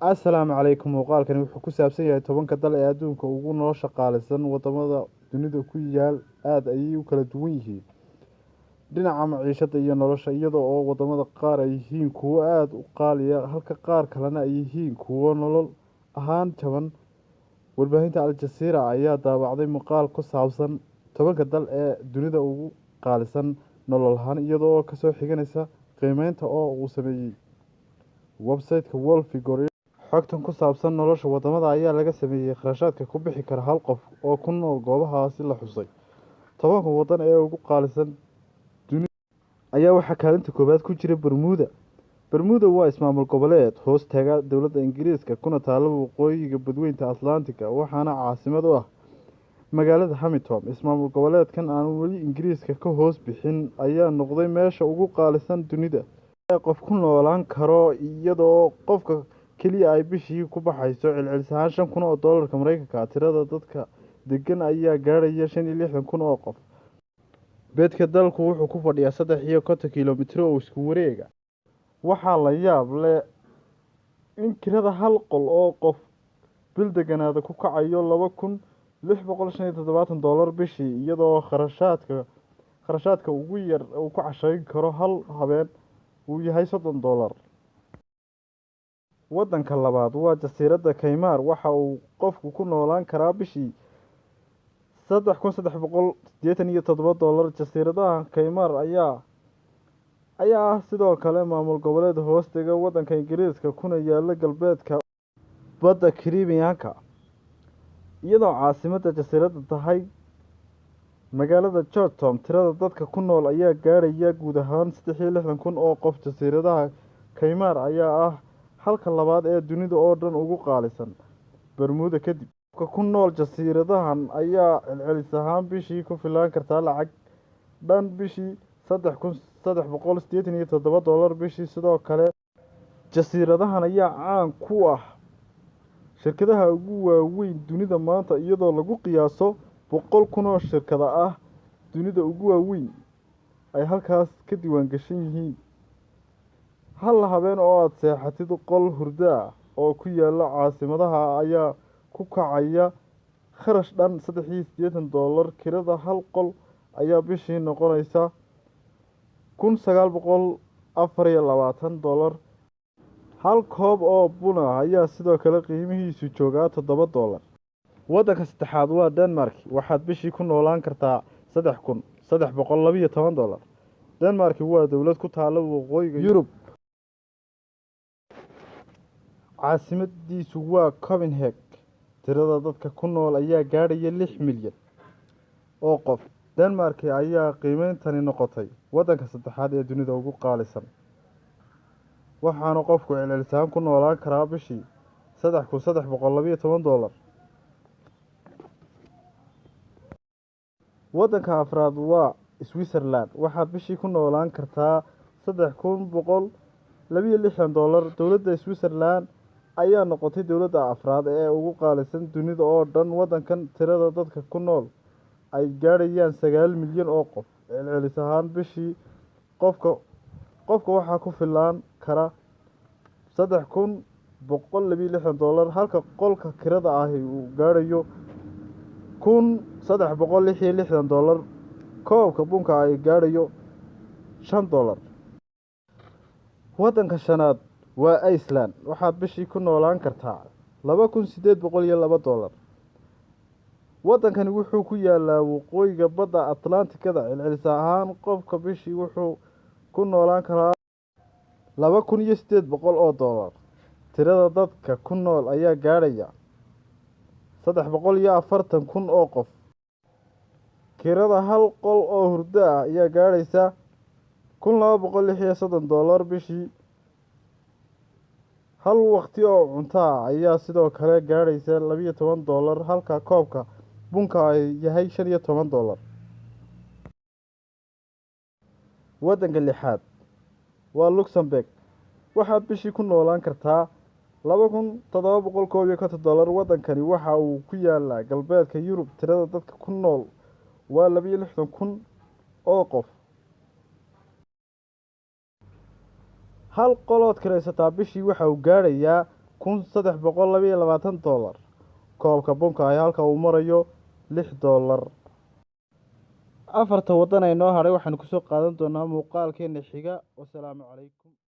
Assalaamu calaykum. Muuqaalkani wuxuu ku saabsan yahay 10-ka dal ee adduunka ugu nolosha qaalisan. Wadamada dunida ku yaal aad ayay u kala duwan yihiin dhinaca maciishada iyo nolosha, iyada oo wadamada qaar ay yihiin kuwo aada u qaaliya, halka qaar kalena ay yihiin kuwo nolol ahaan jaban. Warbaahinta Al-Jazeera ayaa daabacday muuqaal ku saabsan 10-ka dal ee dunida ugu qaalisan nolol ahaan, iyada oo kasoo xiganaysa qiimeynta oo uu sameeyey website-ka Worldfigure. Xogtan ku saabsan nolosha wadamada ayaa laga sameeyey kharashaadka ku bixi kara hal qof oo ku nool goobahaasi la xusay. 10-ka wadan ee ugu qaalisan dunida ayaa waxaa kaalinta koowaad ku jira Bermuda. Bermuda waa ismaamul goboleed hoos taga dowladda Ingiriiska, kuna taala waqooyiga badweynta Atlantic-ga, waxaana caasimad u ah magaalada Hamilton. Ismaamul goboleedkan aan weli Ingiriiska ka hoos bixin ayaa noqday meesha ugu qaalisan dunida ee qof ku noolaan karo, iyadoo qofka keliya ay bishii ku baxayso celcelis ahaan 5,000 oo doolarka Mareykanka. Tirada dadka degan ayaa gaadhaya 65,000 oo qof. Beedka dalku wuxuu ku fadhiyaa 53 kiiloomitir oo isku wareega. Waxaa la yaab leh in kirada hal qol oo qof bil deganaada ku kacayo $2,675 bishii, iyadoo kharashaadka ugu yar uu ku cashayn karo hal habeen uu yahay $30. Wadanka labaad waa jasiiradda Kaymaar. Waxa uu qofku ku noolaan karaa bishii $3,387. Jasiiradaha Kaymaar ayaa ah sidoo kale maamul goboleed hoos taga wadanka Ingiriiska, kuna yaala galbeedka badda Caribbean-ka, iyadoo caasimadda jasiiradda tahay magaalada Georgetown. Tirada dadka ku nool ayaa gaadhaya guud ahaan 63,000 oo qof. Jasiiradaha Kaymaar ayaa ah halka labaad ee dunida oo dhan ugu qaalisan, Bermuda kadib. Qofka ku nool jasiiradahan ayaa celcelis ahaan bishii ku filaan kartaa lacag dhan bishii $3,387 bishii. Sidoo kale jasiiradahan ayaa caan ku ah shirkadaha ugu waaweyn dunida maanta, iyadoo lagu qiyaaso 100,000 oo shirkada ah dunida ugu waaweyn ay halkaas ka diiwaan gashan yihiin. Hal habeen oo aada seexatid qol hurdo ah oo ku yaala caasimadaha ayaa ku kacaya kharash dhan $83. Kirada hal qol ayaa bishii noqonaysa $1,924. Hal koob oo bun ah ayaa sidoo kale qiimihiisu joogaa $7. Waddanka saddexaad waa Denmark. Waxaad bishii ku noolaan kartaa $3,312. Denmark waa dowlad ku taala waqooyiga Yurub, caasimadiisu waa Copenhagen. Tirada dadka ku nool ayaa gaadhaya 6 milyan oo qof. Denmark ayaa qiimeyntani noqotay waddanka saddexaad ee dunida ugu qaalisan, waxaana qofku celcelis ahaan ku noolaan karaa bishii $3,312. Waddanka afraad waa Switzerland. Waxaad bishii ku noolaan kartaa $3,162. Dowladda Switzerland ayaa noqotay dowladda afraad ee ugu qaalisan dunida oo dhan. Waddankan tirada dadka ku nool ay gaadhayaan 9 milyan oo qof, celcelis ahaan bishii qofka waxaa ku filaan kara $3,162, halka qolka kirada ahi uu gaadhayo $1,366, koobka bunka ay gaadhayo $5. Waddanka shanaad waa Iceland. Waxaad bishii ku noolaan kartaa $2,802. Waddankani wuxuu ku yaalaa waqooyiga badda Atlantikada. Celcelis ahaan qofka bishii wuxuu ku noolaan karaa $2,800 oo doolar. Tirada dadka ku nool ayaa gaadhaya 340,000 oo qof. Kirada hal qol oo hurdo ah ayaa gaadhaysa $1,236 bishii. Hal waqti oo cunto ah ayaa sidoo kale gaadhaysa $12, halka koobka bunka ay yahay $15. Waddanka lixaad waa Luxembourg. Waxaad bishii ku noolaan kartaa $2,751. Waddankani waxa uu ku yaalaa galbeedka Yurub. Tirada dadka ku nool waa 62,000 oo qof. Hal qolood kiraysataa bishii waxa uu gaadhayaa $1,322, koobka bunka ay halka uu marayo $6. Afarta waddan ee noo hadhay waxaanu kusoo qaadan doonaa muuqaalkeena xiga. Wasalaamu calaykum.